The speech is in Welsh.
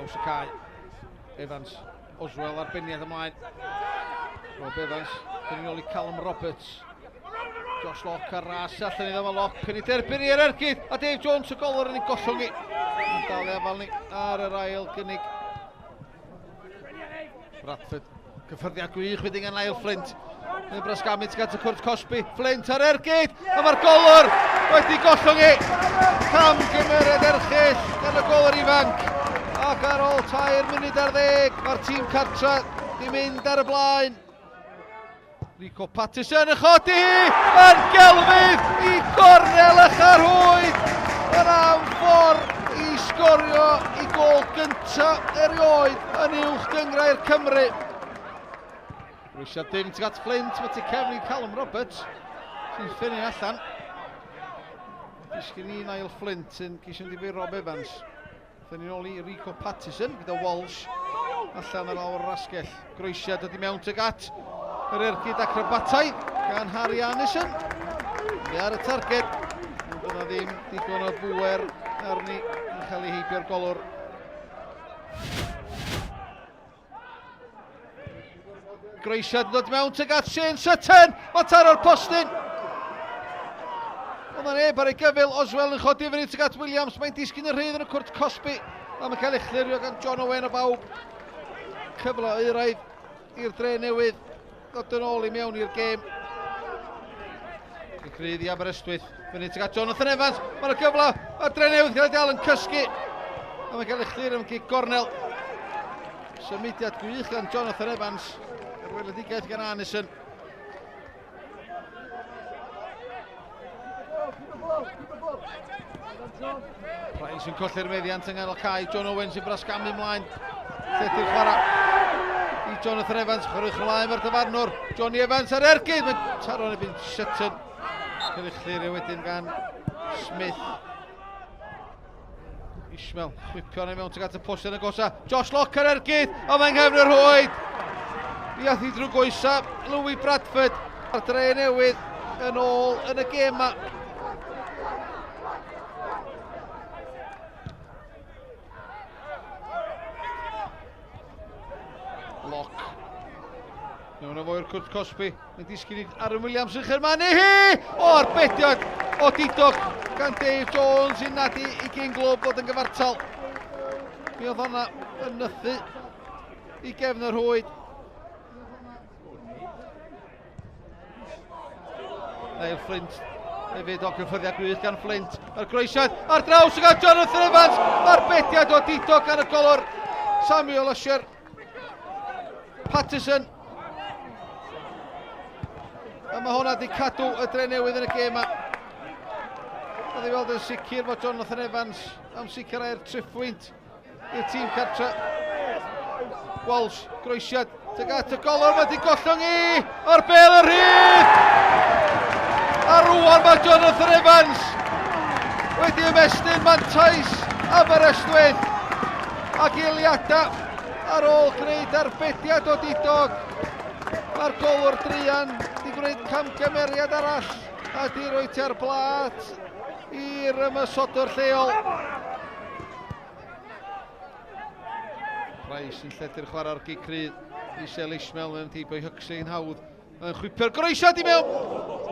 Draws y cae. Evans, Oswell ar beniad ymlaen. Rob Evans, dyn ni'n ôl i Callum Roberts. Josh Locke ar ras allan iddo fo Locke yn ei derbyn i'r ergyd a Dave Jones y golwr yn ei gollwng i. Yn dal i afal ni ar yr ail gynnig. Bradford, cyffyrddiad gwych wedyn gan Niall Flint. Yn brasgamu tuag at y cwrt cosbi. Flint ar ergyd, a mae'r golwr wedi gollwng i. Cam gymeriad erchyll gan y golwr ifanc. Ac ar ôl 3 munud ar ddeg, mae'r tîm cartra di mynd ar y blaen. Rico Pattison yn chodi hi yn gelfydd i gornel y charhwyd yn am ffordd i sgorio i gol gyntaf erioed yn uwch gyngrair Cymru. Rwysiad dim tuag at Flint, mae tu cefn i Callum Roberts sy'n ffynnu allan. Disgyn i Niall Flint yn ceisio mynd i Rob Evans. Dyn ni'n ôl i Rico Pattison gyda Walsh allan ar lawr yr asgell. Groesiad ydy mewn tuag at yr ergyd acrobataidd gan Harry Arnison. Fe ar y targed, ond yna ddim digon o bŵer arni yn cael ei heibio'r golwr. Groesiad yn dod mewn tuag at Shane Sutton. Mae taro'r postyn. Ond mae'n neb ar ei gyfyl. Oswell yn chodi fyny tuag at Williams. Mae'n disgyn y rhydd yn y cwrt cosbi. A mae'n cael ei chlirio gan John Owen o bawb. Cyfle oeraidd i'r dre newydd. Dod yn ôl i mewn i'r gêm. Y crydd i Aberystwyth. Fyny tuag at Jonathan Evans. Mae'n y gyfle. Mae'r dre newydd gyda dal yn cysgu. A mae'n cael ei chlirio am gig gornel. Symudiad gwych gan Jonathan Evans. Yr weledigaeth gan Arnison. Price yn colli'r meddiant yng nghanol cae. John Owen sy'n brasgamu ymlaen. Llety'r chwarae i Jonathan Evans. Chwaraewch ymlaen mae'r dyfarnwr. Johnny Evans ar ergyd. Mae'n taro yn ebyn Sutton. Cael ei chlirio wedyn gan Smith. Ishmael, chwipio arni mewn tuag at y postyn yn agosa. Josh Locke ar ergyd, a mae'n nghefn yr rhwyd. I ath i drwy goesa, Louis Bradford a'r dre newydd yn ôl yn y gêm ma. Locke. Mewn o foi'r cwrt cosbi. Mae'n disgyn i Aaron Williams yn chyrmanu hi! O, arbediad o didog gan Dave Jones i nadu i gyn glwb fod yn gyfartal. Mi oedd honna yn nythu i gefn yr rhwyd. Neil Flint hefyd o gyffyrddiad gwych gan Flint. Yr groesiad ar draws gan Jonathan Evans. Arbediad o didog gan y golwr Samuel Usher. Patterson. A mae hwnna wedi cadw y dre newydd yn y gêm yma. Oedd i weld yn sicr fod Jonathan Evans am sicrhau'r triphwynt i'r tîm cartre. Walsh, groesiad, tuag at y golwr, mae wedi gollwng i o'r bel y rhydd! A rwan mae Jonathan Evans wedi ymestyn mantais Aberystwyth ac eiliadau Ar ôl gwneud arbediad o didog, mae'r golwr druan wedi gwneud camgymeriad arall a di roi tua'r blat i'r ymosodwr lleol. Price yn lledu'r chwarae'r gig crydd i Sel Ishmael mewn teibio i Huxley yn hawdd. Yn chwipio'r groesiad i mewn!